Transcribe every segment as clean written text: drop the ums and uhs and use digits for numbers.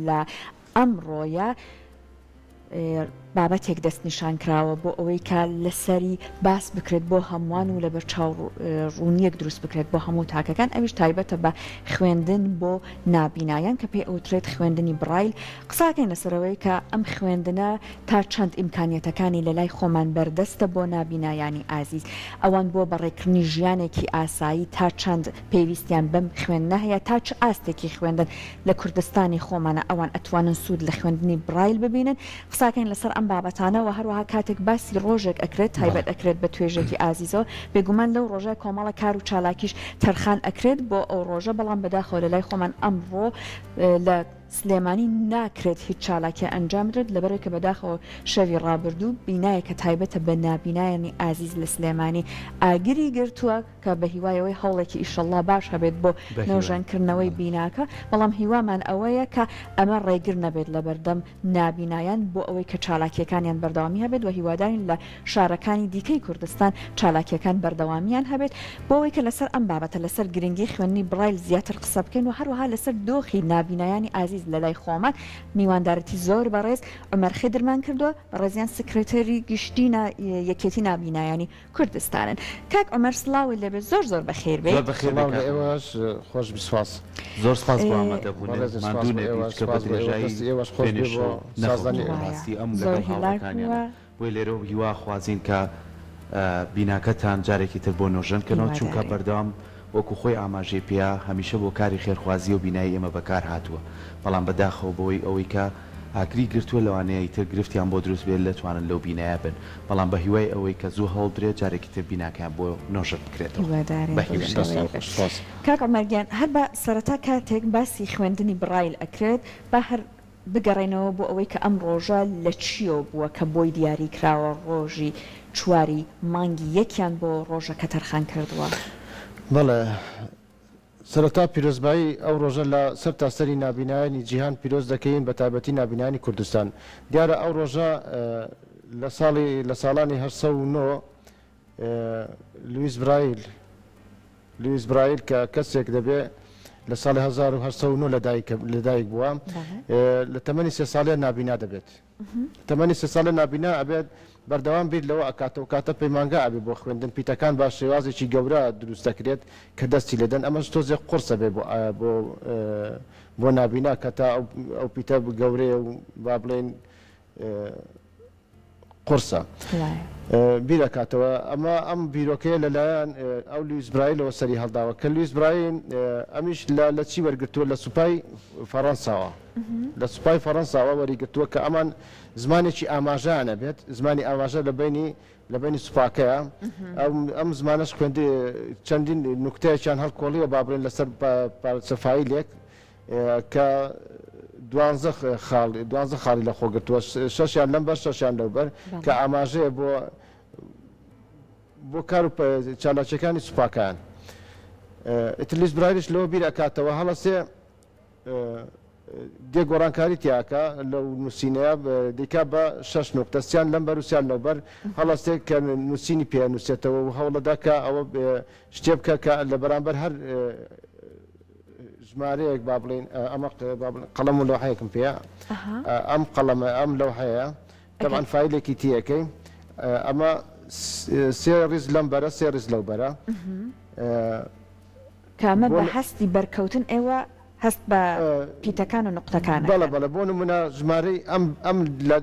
لە ئەمڕۆیە بابەتێک دەستنیشان کراوە بۆ ئەوەی کە لەسەری باس بکرێت بۆ هەمووان و لەبەرچاو ڕوونیەک دروست بکرێت بۆ هەموو تاکەکان، ئەویش تایبەتە بە خوێندن بۆ نابینایان کە پێی ئەوترێت خوێندنی بڕایل. قساکەین لەسەر ئەوەی کە ئەم خوێندنە تا چەند ئیمکانیەتەکانی لەلای خۆمان بەردەستە بۆ نابینایانی ئازیز، ئەوان بۆ بەڕێکردنی ژیانێکی ئاسایی تا چەند پێویستیان بەم خوێندنە هەیە، تا چ ئاستێکی خوێندن لە کوردستانی خۆمانە ئەوان ئەتوانن سوود لە خوێندنی بڕایل ببینن. قساکەین لەسەر ئەم بابەتانە وە هەروەها کاتێک باسی ڕۆژێک ئەکرێت تایبەت ئەکرێت بە توێژێکی ئازیزەوە بێگومان لەو ڕۆژە کۆمەڵە کار و چالاکیش تەرخان ئەکرێت بۆ ئەو ڕۆژە بەڵام بەداخەوە لەلای خۆمان ئەمڕۆ لە سلێمانی ناکرێت هیچ چالاکیە ئەنجام بدرێت لەبەرئەوەی کە بەداخەوە شەوی ڕابردوو بینایەکە تایبەتە بە نابینایانی ئازیز لە سلێمانی ئاگری گرتووە کە بە هیوای ئەوەی هەوڵێکی ئیشەڵڵا باش هەبێت بۆ نۆژەنکردنەوەی بیناکە، بەڵام هیوامان ئەوەیە کە ئەمە ڕێگر نەبێت لەبەردەم نابینایان بۆ ئەوەی کە چالاکییەکانیان بەردەوامی هەبێت و هیوادارین لە شارەکانی دیکەی کوردستان چالاکییەکان بەردەوامیان هەبێت بۆ ئەوەی کە لەسەر ئەم بابەتە لەسەر گرنگی خوێندنی بڕایل زیاتر قسە بکەین و هەروەها لەسەر دۆخی نابینایانی ئازیز لەلای خۆمان میواندارەتی زۆر بەڕێز عومەر خدرمان کردووە بەڕێزیان سکرتێری گشتی یەکێتی نابینایانی کوردستانن. کاک عومەر سڵاوت لێبێت زۆر زۆر بەخێر بێیت. زۆر بەخێر بێی سڵاو لە کاک عومەر. ئێوەش خۆش بی سوپاس. زۆر سپاس بۆ ئێ ئامادەبوونت بەڕێزن سوپاس ماندوو بۆ نەبی ئێوە چونکە بە سوپاس بۆ ئێوەش درێژایی دەستی ئێوەش خۆش دوێنێ بێ بۆ شەو زۆر سازدانی نەخەوتووی ئێوە. هیلاک بەڕاستی ئەم بووە. لەگەڵ هاوڕێکانیانە بۆیە لێرەوە هیوا ئەخوازین کە بیناکەتان جارێکی تر بۆ نۆژەن کەنەوە چونکە هیوادارین. بەردەوام وەکو خۆی ئاماژەی پێیا هەمیشە بۆ کاری خێرخوازی و بینایی ئێمە بەکار هاتووە بەڵام بەداخەوە بەوەی ئەوەی کە ئاگری گرتووە لەوانەیە ئیتر گرفتیان بۆ دروست بێت نەتوانن لەو بینایە بن بەڵام بە هیوای ئەوەی کە زوو هەوڵ بدرێت جارێکی تر بیناکەیان بۆ نۆژەن بکرێتەوە هیوادارین بە بەو هیوای. دەستتان شێوەیە خۆش بێت. سوپاس. کاک عومەر گیان هەر بە سەرەتا کاتێک باسی خوێندنی بڕایل ئەکرێت با هەر بگەڕێینەوە بۆ ئەوەی کە ئەم ڕۆژە لە چییەوە بووە کە بۆی دیاری کراوە ڕۆژی چواری مانگی یەکیان بۆ ڕۆژەکە تەرخان کردووە؟ بەڵێ سەرەتا پیرۆزبایی ئەو ڕۆژە لە سەر تا سەری نابینایانی جیهان پیرۆز دەکەین بە تایبەتی نابینایانی کوردستان. دیارە ئەو ڕۆژە لە ساڵی لە ساڵانی 809 لویس برایل لویس برایل کە کەسێک دەبێ لە ساڵی 1809 لەدایک بووە لە تەمەنی سێ ساڵیان نابینا دەبێت. تەمەنی سێ ساڵە نابینا ئەبێت، بەردەوام بیر لەوە ئەکاتەوە کاتە پەیمانگا ئەبێ بۆ خوێندن پیتەکان بە شێوازێکی گەورە دروست دەکرێت کە دەستی لێدەن ئەمەش تۆزێک قوڕس ئەبێ بۆ بۆ بۆ نابینا کە تا ئەو پیتە گەورەیە و با بڵێین قورسە بیر ئەکاتەوە ئەمە ئەم بیرۆکەیە لەلایەن ئەو لویس برایلەوە سەری هەڵداوە کە لویس برایل ئەمیش لە لە چی وەرگرتووە لە سوپای فەڕەنساوە لە سوپای فەڕەنساوە وەریگرتووە کە ئەمان زمانێکی ئاماژەیان ئەبێت زمانی ئاماژە لە بەینی لە بەینی سوپاکەیە ئەم ئەم زمانەش خوێند چەندین نوکتەیەکیان هەڵکۆڵیوە با بڵێن لەسەر پارچە فایلێک کە دوانزە خاڵ دوانزە خاڵی لە خۆ گرتووە شەشیان لەم بەر شەشیان لەو بەر کە ئاماژەیە بۆ بۆ کار و چالاکیەکانی سوپاکان ئیتر لویس برایلیش لەوە بیر ئەکاتەوە هەڵەسێ دێ گۆڕانکاری تیاکە لەو نووسینەیە دیکە بە شەش نوقتە سیان لەم بەر و سیان لەو بەر هەڵەسێ کە نووسینی پێ نووسێتەوە و هەوڵەدا کە ئەوە شتێ بکە کە لە بەرامبەر هەر ژمارەیەک با بڵێین ئەمە با بڵێین قەڵەم و لەوحەیەکم پێیە ئەم قەڵەمە ئەم لەوحەیە تەبعەن فایلێکی تیەکەی ئەمە سێ ڕیز لەم بەرە سێ ڕیز لەو بەرە کە ئەمە بە هەستی بەرکەوتن ئێوە هەست بە پیتەکان و نوقتەکان بەڵێ بەڵێ بۆ نمونە ژمارەی ئەم ئەم لە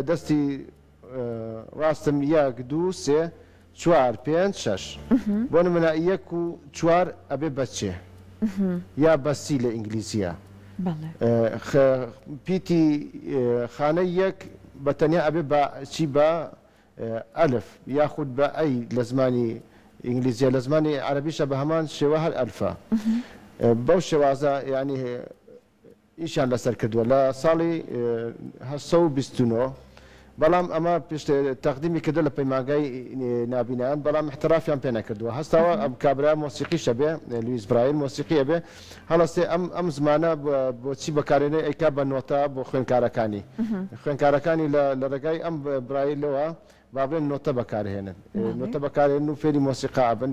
دەستی ڕاستم یەک دوو سێ چوار پێنج شەش بۆ نمونە یەک و چوار ئەبێ بە چێ یا بە سی لە ئینگلیزیە پیتی خانەی یەک بە تەنیا ئەبێ بە چی بە ئەلف یاخود بە ئەی لە زمانی ئینگلیزیە لە زمانی عەرەبیشە بە هەمان شێوە هەر ئەلفە بەو شێوازە یانی ئیشیان لەسەر کردووە لە ساڵی 829، بەڵام ئەمە پشت تەقدیمی کردووە لە پەیمانگای نابینایان بەڵام احترافیان پێ نەکردووە هەستاوە ئەم کابرا مۆسیقیش ئەبێ لویس برایل مۆسیقی ئەبێ هەڵەستێ ئەم ئەم زمانە بۆچی بەکارێنێ ئەیکا بە نۆتە بۆ خوێنکارەکانی خوێنکارەکانی لە لە ڕێگای ئەم برایلەوە با بڵێن نۆتە بەکارهێنن نۆتە بەکارهێنن و فێری مۆسیقا ئەبن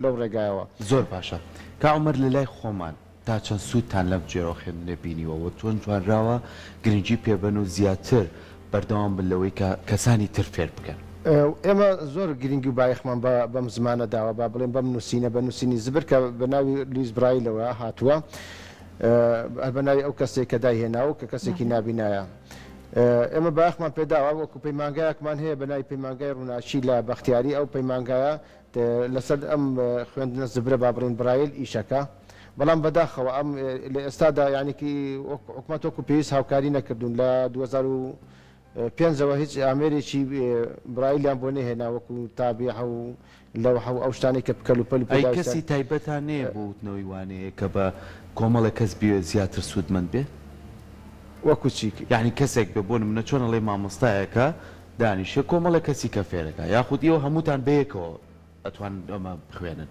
لەو ڕێگایەوە. زۆر باشە کا عومەر لەلای خۆمان. تا چەند سوودتان لەم جۆرە خوێندنە بینیوە و چۆن توانراوە گرنگی پێ بەن و زیاتر بەردەوام بن لەوەی کە کەسانی تر فێر بکەن؟ ئێمە زۆر گرنگی و بایەخمان بە بەم زمانە داوە، با بڵێین بەم نووسینە، بە نووسینی زبر کە بە ناوی لویس برایلەوە هاتووە، هەر بە ناوی ئەو کەسەی کە دایهێناوە و کە کەسێکی نابینایە. ئێمە بایەخمان پێ داوە، وەکوو پەیمانگایەکمان هەیە بە ناوی پەیمانگای ڕووناکی لە بەختیاری، ئەو پەیمانگایە لەسەر ئەم خوێندنە زبرە با بڵێین برایل ئیشەکە، بەڵام بەداخەوە ئەم لە ئێستادا یانی حکومەت وەکو پێویست هاوکاری نەکردوون، لە 2005 ەوە هیچ ئامێرێکی برایلیان بۆ نەهێنا وەکو تابیعە و لەوحە و ئەو شتانەی کە کەلوپەل و ئەی پێداویستیان. کەسی تایبەتان نەیە بۆ وتنەوەی وانەیەک کە بە کۆمەڵێک کەس بیەوێت زیاتر سوودمەند بێت؟ وەکو چی؟ یانی کەسێک بێ بۆ نمونە چۆن ئەڵێی مامۆستایەکە دانیشێ کۆمەڵێک کەسی کە فێرەکا یاخود ئێوە هەمووتان بەیەکەوە ئەتوانن ئەمە بخوێنن؟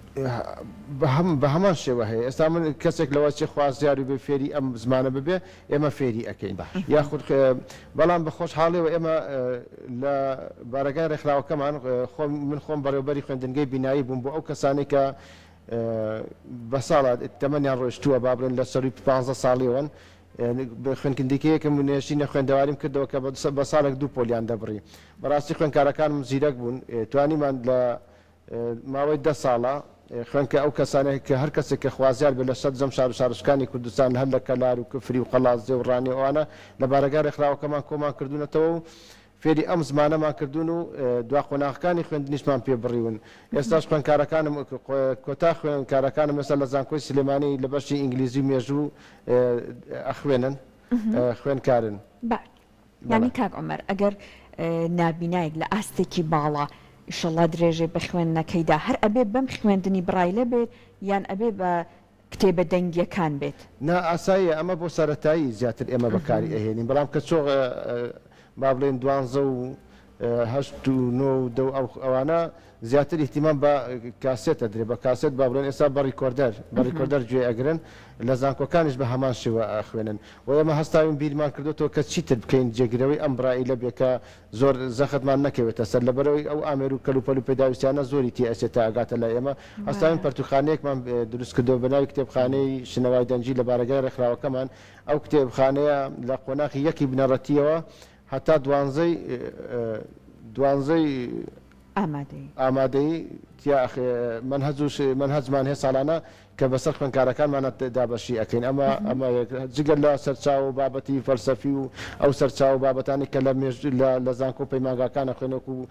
بە هەمان شێوە هەیە ئێستا من کەسێک لەوە چێ خوازیار بێ فێری ئەم زمانە ببێ ئێمە فێری ئەکەین یاخود بەڵام بە خۆشحاڵیەوە ئێمە لە بارەگای ڕێکخراوەکەمان خۆم من خۆم بەڕێوبەری خوێندنگەی بینایی بووم بۆ ئەو کەسانەی کە بە ساڵە تەمەنیان ڕۆیشتووە با بڵێن لە سەرووی 15 ساڵیەوەن خوێندکندیکەیەکم نێشتی نەخوێندەواریم کردەوە کە بە ساڵێک دوو پۆلیان دەبڕی. بەڕاستی خوێندکارەکانم زیرەک بوون، توانیمان لە ماوەی دە ساڵا خوێندکە ئەو کەسانەی کە هەر کەسێک کە خوازیار بێت لە سەرجەم شار و شارۆچکانی کوردستان هەر لە کەلار و کفری و قەڵادزێ و ڕانیە و ئەوانە لە بارەگای ڕێکخراوەکەمان کۆمان کردوونەتەوە و فێری ئەم زمانەمان کردوون و دوا قۆناغەکانی خوێندنیشمان پێ بڕیون. ئێستاش خوێندکارەکانم کۆتا خوێندکارەکانم ئێستا لە زانکۆی سلێمانی لە بەشی ئینگلیزی و مێژوو ئەخوێنن، خوێندکارن. باش یانی کاک عومەر ئەگەر نابینایەک لە ئاستێکی باڵا ئیشەڵا درێژەی بە خوێندنەکەیدا هەر ئەبێ بەم خوێندنی بڕایلە بێت یان ئەبێ بە کتێبە دەنگیەکان بێت. نا ئاساییە ئەمە بۆ سەرەتایی زیاتر ئێمە بەکاری ئەهێنین بەڵام کە چۆ با بڵێین دوانزە و هەشت و نۆ و دە و ئەوانە زیاتر ئیهتیمام بە کاسێت ئەدرێ بە کاسێت با بڵێن ئێستا بە recorder بە recorder گوێ ئەگرن لە زانکۆکانیش بە هەمان شێوە ئەخوێنن و ئێمە هەستاوین بیرمان کردۆتەوە کە چیتر بکەین جێگرەوەی ئەم برایلە بێ کە زۆر زەختمان نەکەوێتە سەر لەبەرئەوەی ئەو ئامێر و کەلوپەل و پێداویستیانە زۆری تێ ئەچێت تا ئەگاتە لای ئێمە هەستاوین پەرتوکخانەیەکمان دروست کردووە بە ناوی کتێبخانەی شنەوای دەنگی لە بارەگای ڕێکخراوەکەمان ئەو کتێبخانەیە لە قۆناخی یەکی بنەڕەتییەوە هەتا دوانزەی دوانزەی ئامادەیی. ئامادەیی تیا مەنهەج و مەنهەجمان هەیە ساڵانە کە بەسەر خوێندکارەکانمانا دابەشی ئەکەین ئەمە ئەمە یەک جگە لە سەرچاوە و بابەتی فەلسەفی و ئەو سەرچاوە و بابەتانەی کە لە مێژ لە لە زانکۆ و پەیمانگاکان ئەخوێنن وەکوو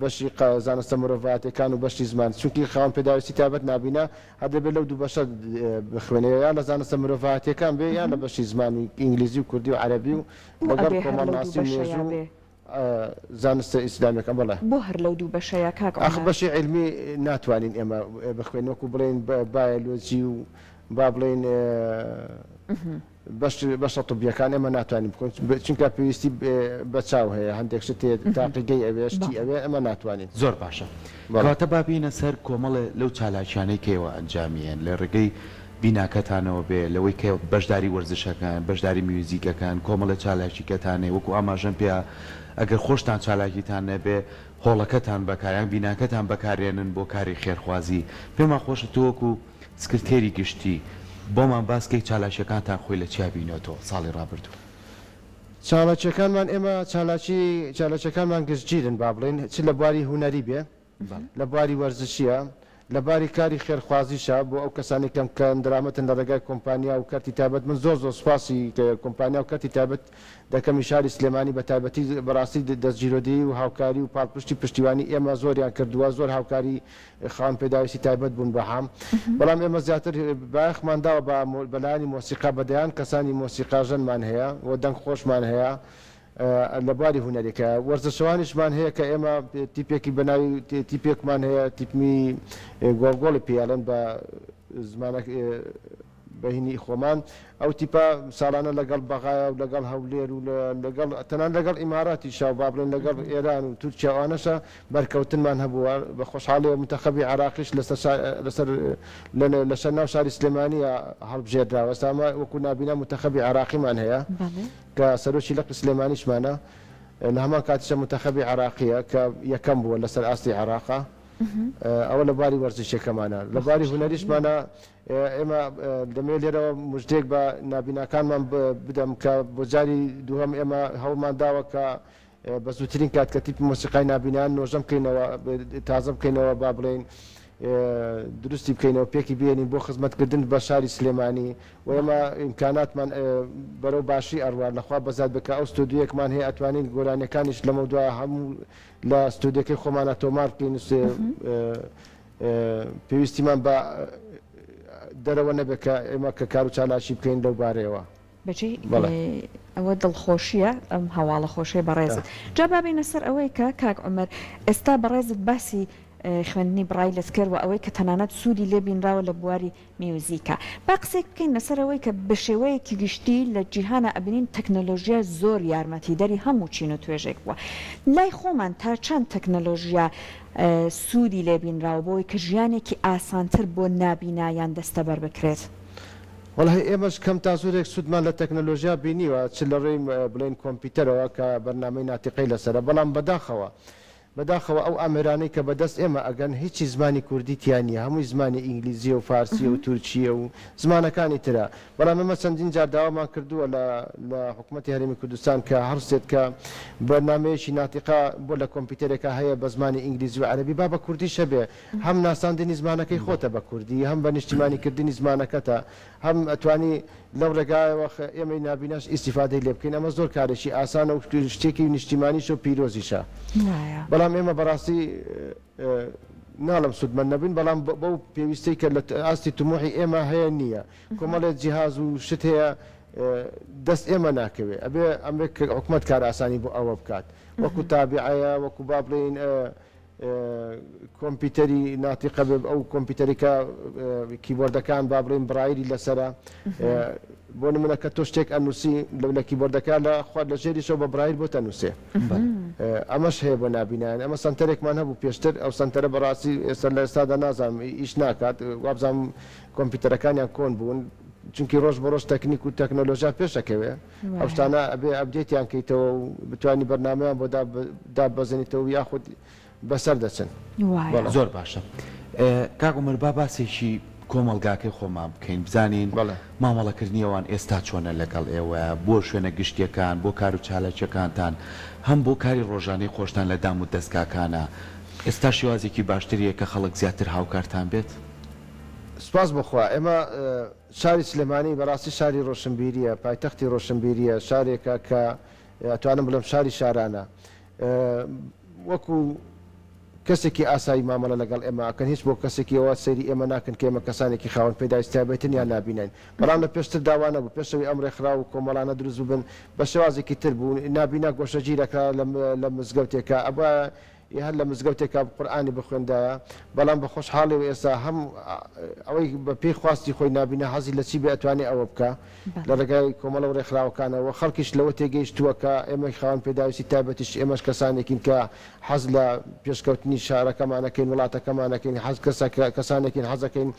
بەشی زانستە مرۆڤایەتیەکان و بەشی زمان چونکی خاوەن پێداویستی تایبەت نابینا هەر دەبێت لەو دوو بەشە بخوێنێ یا لە زانستە مرۆڤایەتیەکان بێ یان لە بەشی زمانی ئینگلیزی و کوردی و عەرەبی و بۆ لەگەڵ ئەبێ هەر لەو دوو کۆمەڵناسی و بەشەیا مێژوو بێ؟ زانستە ئیسلامیەکان بەڵێ. بۆ هەر لەو دوو بەشەیا کاک ئاخ عومەر؟ بەشی عیلمی ناتوانین ئێمە بخوێنین وەکو بڵێین بایەلۆجی و با بڵێین بەش بەشە طبیەکان ئێمە ناتوانین بخوێنین چونکە پێویستی بە چاو هەیە هەندێک شت هەیە تاقیگەی ئەوێ شتی ئەوێ ئێمە ناتوانین. زۆر باشە بەڵێ. کەواتە با بێینە سەر کۆمەڵێ لەو چالاکیانەی کە ئێوە ئەنجامی ئەیەن لە ڕێگەی بیناکەتانەوە بێ لەوەی کە بەشداری وەرزشەکەن، بەشداری میوزیکەکەن، کۆمەڵێ چالاکیکەتان هەیە وەکو ئاماژەم پێ ئەگەر خۆشتان چالاکیتان نەبێ هۆڵەکەتان بەکار یان بیناکەتان بەکارێنن بۆ کاری خێرخوازی پێمان خۆشە تۆ وەکو سکرتێری گشتی بۆمان باس کەی چالاکیەکانتان خۆی لە چیا بینۆتەوە ساڵی ڕابردوو؟ چالاکیەکانمان ئێمە چالاکی چالاکیەکانمان گشتگیرن با بڵێین چ لە بواری هونەری بێ لە بواری وەرزشییە، لە باری کاری خێرخوازیشە بۆ ئەو کەسانەی کەم کەمدەرامەتن لە ڕێگای کۆمپانیا و کەرتی تایبەت من زۆر زۆر سوپاسی کۆمپانیا و کەرتی تایبەت دەکەمی شاری سلێمانی بە تایبەتی بەڕاستی دەستگیرۆدەیی و هاوکاری و پاڵپشتی پشتیوانی ئێمە زۆریان کردووە زۆر هاوکاری خاوەن پێداویستی تایبەت بوون بە عام بەڵام ئێمە زیاتر بایەخمان داوە بە بە لایەنی مۆسیقا بە دەیان کەسانی مۆسیقاژەنمان هەیە و دەنگخۆشمان هەیە لە بواری هونەریەکە وەرزشەوانیشمان هەیە کە ئێمە تیپێکی بە ناوی تیپێکمان هەیە تیپمی گۆڵ گۆڵی پێی ئەڵێن بە زمانە بە هینی خۆمان ئەو تیپە ساڵانە لەگەڵ بەغایا و لەگەڵ هەولێر و لەگەڵ تەنان لەگەڵ ئیماراتیشا و با بڵێن لەگەڵ ئێران و تورکیا ئەوانەشە بەرکەوتنمان هەبووە بە خۆشحاڵیەوە مونتەخەبی عێراقیش لەسەر لەسەر لەسەر ناو شاری سلێمانیە هەڵبژێردراوە ئێستا ئەمە وەکو نابینا مونتەخەبی عێراقیمان هەیە. کە سەرۆکی لقی سلێمانیشمانە، لە هەمان کاتیشا مونتەخەبی عێراقییە کە یەکەم بووە لەسەر ئاستی عێراقا. ئەوە لە بواری وەرزشیەکەمانە. لە بواری هونەریشمانە ئێمە دەمەوێت لێرەوە مژدەیەک بە نابیناکانمان بدەم کە بۆ جاری دووهەم ئێمە هەوڵمان داوە کە بە زووترین کات کە تیپی مۆسیقای نابینایان نۆژەن بکەینەوە، تازە بکەینەوە با بڵێین دروستی بکەینەوە پێکی بێنین بۆ خزمەتکردن بە شاری سلێمانی و ئێمە ئیمکاناتمان بەرەو باشی ئەڕوا لەخوا بەزیاد بێت کە ئەو ستۆدیۆیەکمان هەیە ئەتوانین گۆرانیەکانیش لەمەودوا هەموو لە ستۆدیۆکەی خۆمانا تۆمار بکەین پێویستیمان بە دەرەوە نەبێت کە ئێمە کە کار و چالاکی بکەین لەو بارەیەوە. بەجێی ئەوە دڵخۆشیە ئەم هەواڵە خۆشەی بەڕێزت. جا با بێینە سەر ئەوەی کە کاک عومەر ئێستا بەڕێزت باسی خوێندنی بڕایلت کرد و ئەوەی کە تەنانەت سوودی لێ بینراوە لە بواری میوزیکا. با قسەیەک بکەین لەسەر ئەوەی کە بە شێوەیەکی گشتی لە جیهانا ئەبینین تەکنەلۆژیا زۆر یارمەتیدەری هەموو چین و توێژێک بووە. لای خۆمان تا چەند تەکنەلۆژیا سوودی لێ بینراوە بۆ ئەوەی کە ژیانێکی ئاسانتر بۆ نابینایان دەستەبەر بکرێت؟ وەڵاهی ئێمەش کەم تا زۆرێک سوودمان لە تەکنەلۆژیا بینیوە چ لە ڕێی بڵێین کۆمپیوتەرەوە کە بەرنامەی ناتیقەی لەسەرە بەڵام بەداخەوە بەداخەوە ئەو ئامێرانەی کە بەدەست ئێمە ئەگەن هیچی زمانی کوردی تیا نییە هەمووی زمانی ئینگلیزییە و فارسییە و تورکییە و زمانەکانی ترە بەڵام ئێمە چەندین جار داوامان کردووە لە لە حکومەتی هەرێمی کوردستان کە هەڵسێت کە بەرنامەیەکی ناتیقە بۆ لە کۆمپیوتەرێکا هەیە بە زمانی ئینگلیزی و عەرەبی با بە کوردیش هەبێ هەم ناساندنی زمانەکەی خۆتە بە کوردی، هەم بە نیشتیمانی کردنی زمانەکەتە، هەم ئەتوانی لەو ڕێگایەوە ئێمەی نابیناش ئیستیفادەی لێ بکەین، ئەمە زۆر کارێکی ئاسانە و شتێکی نیشتیمانیشە و پیرۆزیشە. بەڵام ئێمە بەڕاستی ناڵێم سوودمەند نەبووین، بەڵام بەو پێویستەی کە لە ئاستی تموحی ئێمە هەیە نییە. کۆمەڵێ جیهاز و شت هەیە دەست ئێمە ناکەوێ، ئەبێ ئەمێ حکومەت کارئاسانی بۆ ئەوە بکات، وەکو تابیعەیە، وەکو با بڵێین کۆمپیوتەری ناتیقە بێ ئەو کۆمپیوتەری کە کیبۆردەکان با بڵێین بڕایری لەسەرە بۆ نمونە کە تۆ شتێک ئەنووسی لە کیبۆردەکە لە خوار لە ژێریشەوە بە بڕایر بۆت ئەنووسێ ئەمەش هەیە بۆ نابینایان ئەمە سەنتەرێکمان هەبوو پێشتر ئەو سەنتەرە بەڕاستی ئێستا لە ئێستادا نازانم ئیش ناکات وابزانم کۆمپیوتەرەکانیان کۆن بوون چونکی ڕۆژ بە ڕۆژ تەکنیک و تەکنەلۆژیا پێشەکەوێ ئەو شتانە ئەبێ ئەپدەیتیان کەیتەوە و بتوانی بەرنامەیان بۆ داببەزێنیتەوە و یاخود بەسەر دەچن. وایە. زۆر باشە کاک عومەر با باسێکی کۆمەڵگاکەی خۆمان بکەین بزانین بەڵێ. مامەڵەکردنی ئەوان ئێستا چۆنە لەگەڵ ئێوە بۆ شوێنە گشتیەکان بۆ کار و چالاکیەکانتان هەم بۆ کاری ڕۆژانەی خۆشتان لە دام و دەزگاکانا ئێستا شێوازێکی باشتر هەیە کە خەڵک زیاتر هاوکارتان بێت؟ سوپاس بۆ خوا ئێمە شاری سلێمانی بەڕاستی شاری ڕۆشنبیرییە، پایتەختی ڕۆشنبیرییە، شارێکە کە ئەتوانم بڵێم شاری شارانە. وەکو کەسێکی ئاسایی مامەڵە لەگەڵ ئێمە ئەکەن، هیچ بۆ کەسێکی ئەوە سەیری ئێمە ناکەن کە ئێمە کەسانێکی خاوەن پێداویستی تایبەتین یان نابیناین. بەڵام لە پێشتردا وا نەبوو، پێش ئەوەی ئەم ڕێکخراو و کۆمەڵانە دروست ببن بە شێوازێکی تر بوو، نابینا گۆشەگیر ئەکرا لە مزگەوتێکا، ئەبوایە ی هەر لە مزگەوتێکا قورئانی بخوێندایە، بەڵام بە خۆشحاڵیەوە ئێستا هەم ئەوەی بە پێی خواستی خۆی نابینا حەزی لە چی بێ ئەتوانێ ئەوە بکا لە ڕێگای کۆمەڵە و ڕێکخراوەکانەوە وە خەڵکیش لەوە تێگەیشتووە کە ئێمەی خاوەن پێداویستی تایبەتیش ئێمەش کەسانێکین کە حەز لە پێشکەوتنی شارەکەمان ئەکەین وڵاتەکەمان ئەکەین حەز کەسانێکین حەزەکەین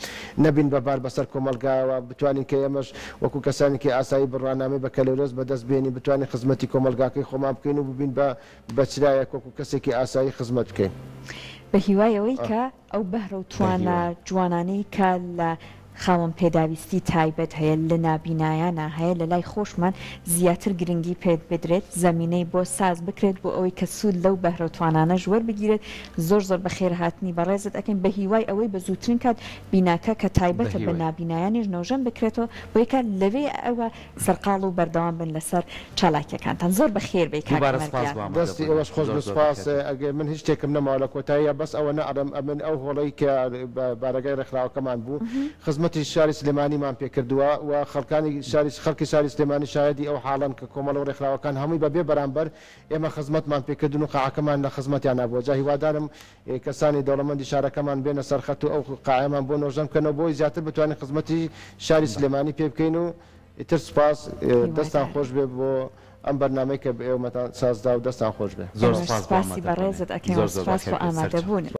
نەبین بە بار بەسەر کۆمەڵگایەوە بتوانین کە ئێمەش وەکو کەسانێکی ئاسایی بڕوانامەی بەکەلۆرێس بەدەست بێنین بتوانین خزمەتی کۆمەڵگاکەی خۆمان بکەین و ببین بە بە چرایەک وەکو کەسێکی ئاسایی خزمەت بکەین. بە هیوای ئەوەی کە ئەو بەهرە و توانا جوانانەی کە لە خاوەن پێداویستی تایبەت هەیە لە نابینایانا هەیە لە لای خۆشمان زیاتر گرنگی پێ بدرێت زەمینەی بۆ ساز بکرێت بۆ ئەوەی کە سوود لەو بەهرە و توانانەش وەربگیرێت زۆر زۆر بەخێرهاتنی بەڕێزت ئەکەین بە هیوای ئەوەی بە زووترین کات بیناکە کە تایبەتە بە نابینایانیش نۆژەن بکرێتەوە بۆیە کە لەوێ ئەوە سەرقاڵ و بەردەوام بن لەسەر چالاکیەکانتان زۆر بەخێر بێی کاک دووبارە عومەر سپاس گیان. بۆ ئامادە دەستی بوونت ئێوەش خۆش زۆر بێ زۆر سوپاس بەخێر بێی. ئەگەر من هیچ شتێکم نەماوە لە کۆتاییا بەس ئەوەنە ئەڵێم ئەمن ئەو هۆڵەی کە بارەگای ڕێکخراوەکەمان بوو خزمەتی شاری سلێمانیمان پێ کردووە و خەڵکانی شاری خەڵکی شاری سلێمانی شایەدی ئەو حاڵەن کە کۆمەڵە و ڕێکخراوەکان هەمووی بە بێ بەرامبەر ئێمە خزمەتمان پێ کردن و قاعەکەمان لە خزمەتیانا بووە جا هیوادارم کەسانی دەوڵەمەندی شارەکەمان بێنە سەر خەت و ئەو قاعەیەمان بۆ نۆژەن بکەنەوە بۆی زیاتر بتوانین خزمەتی شاری سلێمانی پێ بکەین و ئیتر سوپاس دەستان هیوادارم. خۆش بێ بۆ ئەم بەرنامەی کە بە ئێوەمەتان سازدا و دەستان خۆش بێ. زۆر ئێمەش سپاس بۆ سوپاسی ئامادە بوونت بەڕێزت ئەکەین زۆر و زۆر سوپاس بەخێر بۆ بێیت سەرچاوت. ئامادەبوونت.